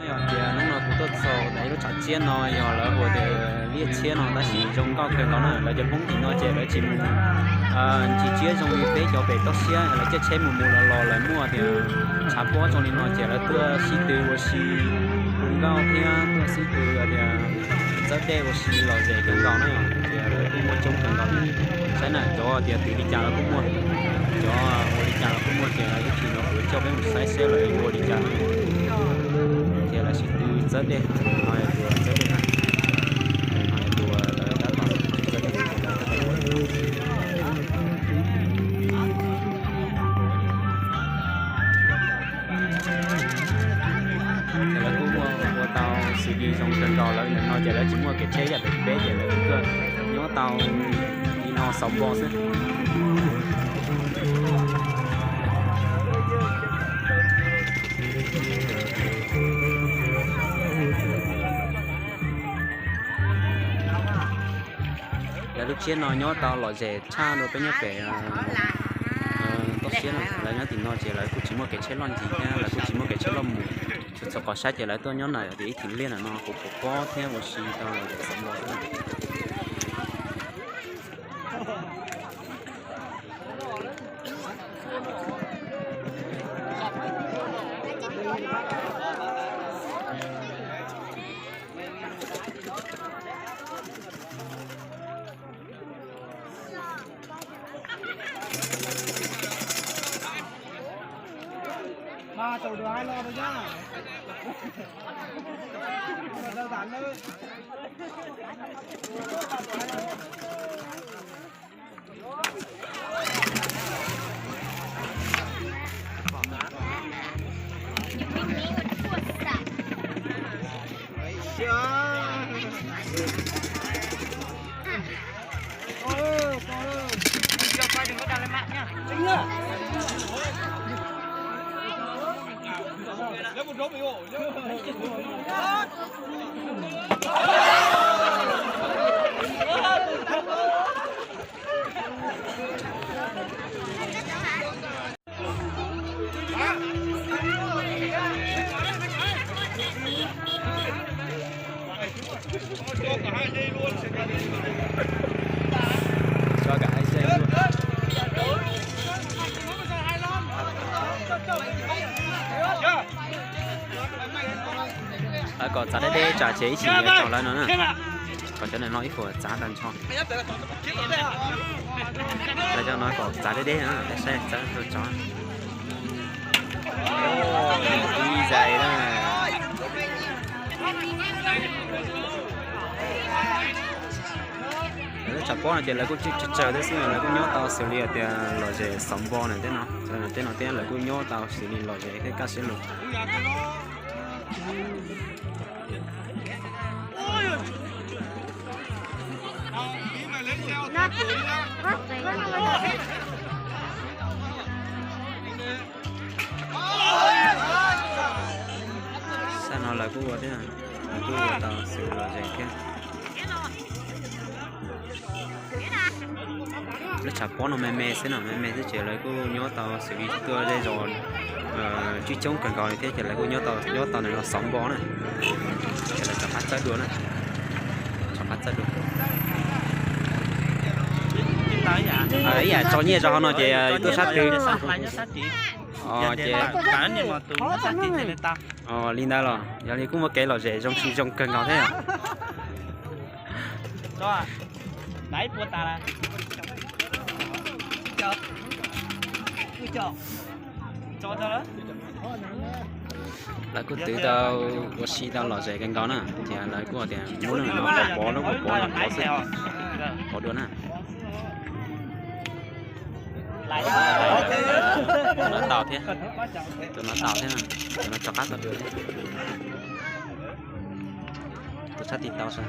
Yog tias hnub no kuv tuaj txog ntawm ib lub tsav tsiab no yog lawv hu tias liaj tshiab no tab sis zoo nkauj kawg nkaus na. Lawv cov Hmoob tim no ces lawv tsis mus ntsis tsiab zoo li peb cov pem toj siab, lawv caij tsheb mus mus los los lawv muaj tias tshav pob zoo li no ces lawv tuaj sib tw ua si hu nkauj thiab tuaj sib tw tias txawb dej ua si lom zem kawg nkaus na. Ces lawv kuj muaj coob kawg nkaus li. Saib na, cov tias twv li cas los kuj muaj, cov ua li cas los kuj muaj, ces ib chim no kuv coj peb mus saib seb lawv ua li cas. Ces lawv sib tw txawb dej, no yog tus txawb dej na, no yog tus lawv tab tom txawb dej. Ces lawv kuj muaj ua tau xws li zoo kawg nkaus, lawv nim no ces lawv tsis muaj kev tsheb yam pem peb ces lawv tuaj nyob tau li no xauv npo xwb. Lawv lub tsiab no nyob tau lom zem tshaj rau peb nyob pem toj siab na. Lawv nyob tim no ces lawv kuj tsis muaj kev tsheb loj ntxiv thiab lawv kuj tsis muaj kev tsheb loj mus. Txhua txhua qhov saib ces lawv tuaj nyob ntawm ib thim liaj ntawm no puv puv pob thiab ua si tau lom zem xauv npo xwb. Lawv kom txav deb deb tsam ces ib chim yuav tsaus lawv no na. Kom cov ntawm no ib puas txav tag nrho. Lawv cov no kom txav deb deb na, saib txav tag nrho. Ib zais na. Lawv lub tshav pob no ces lawv kuj tsawg tsawg thiab xwb, lawv kuj nyob tau xws li tias lom zem xauv npo na tej no, tej no thiab lawv kuj nyob tau xws li lom zem thiab kaj siab lug. Sab no lawv kuj ua thiab, lawv kuj ua tau xws lom zem thiab. Lub tshav pob no me me xwb no, me me xwb ces lawv kuj nyob tau xws li tuaj zej zos tsib coob kawg nkaus li thiab ces lawv kuj nyob tau, nyob tau ntawm no xauv npo na. Ces lawv rov qab txawb dua na, rov qab txawb dua. Ib yam tso nyiaj rau hauv no ces tuaj sab twg. Ces li ntawd los yog li kuj muaj kev lom zem zoo si zoo kawg nkaus thiab. Lawv kuj twv tau ua si tau lom zem kawg nkaus na, ces lawv kuj tias muab lub no pov pov, lub pov pov no pov xwb, pov dua na. Tus no tau thiab, tus no tau thiab, tus no rov qab tau dua thiab. Tus sab tim tau sav.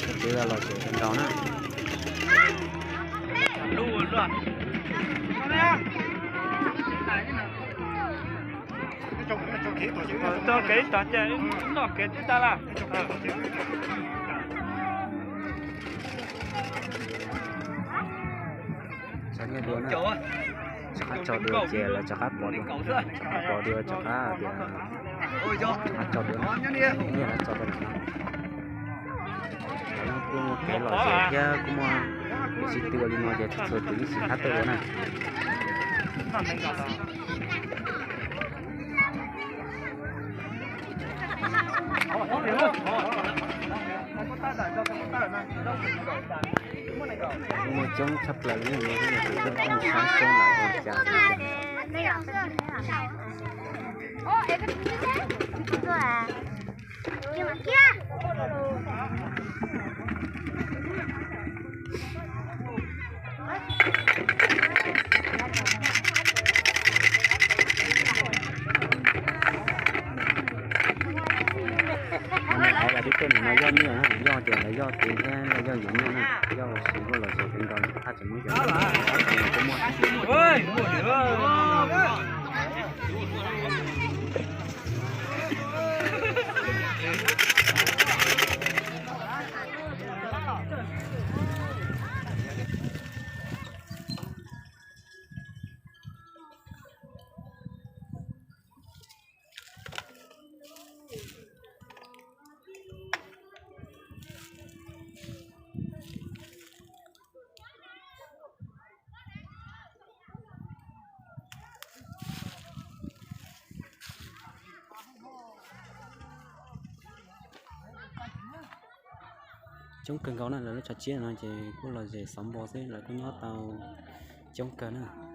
Tus twv los tseem nrau na. Tog kev tog ces noj kev twb tag lawm. Dua na, rov qab tso dua ces lawv rov qab pov dua, rov qab pov dua, rov qab tias rov qab tso dua, nyiaj lawv tso dua lawm no. Lawv kuj muaj kev lom zem thiab kuj muaj kev sib tw ua li no ces txhua tus yeej sib thab tuaj dua na. Muaj coob tshaj plaws li no, tus twg kuj saib xyoob lawv ua cas li cas. Lawv tib tug no yog nyiaj na, yog tias lawv yog tiv thiab lawv yog yuav nyiaj na, yog ua si kuj los zem li nkaus, thaj tseem muab cov kuj muaj. Coob kawg nkaus na, lawv lub tso tsiab no ces kuj los zem xov npo xwb, lawv kuj nyob tau coob kawg na.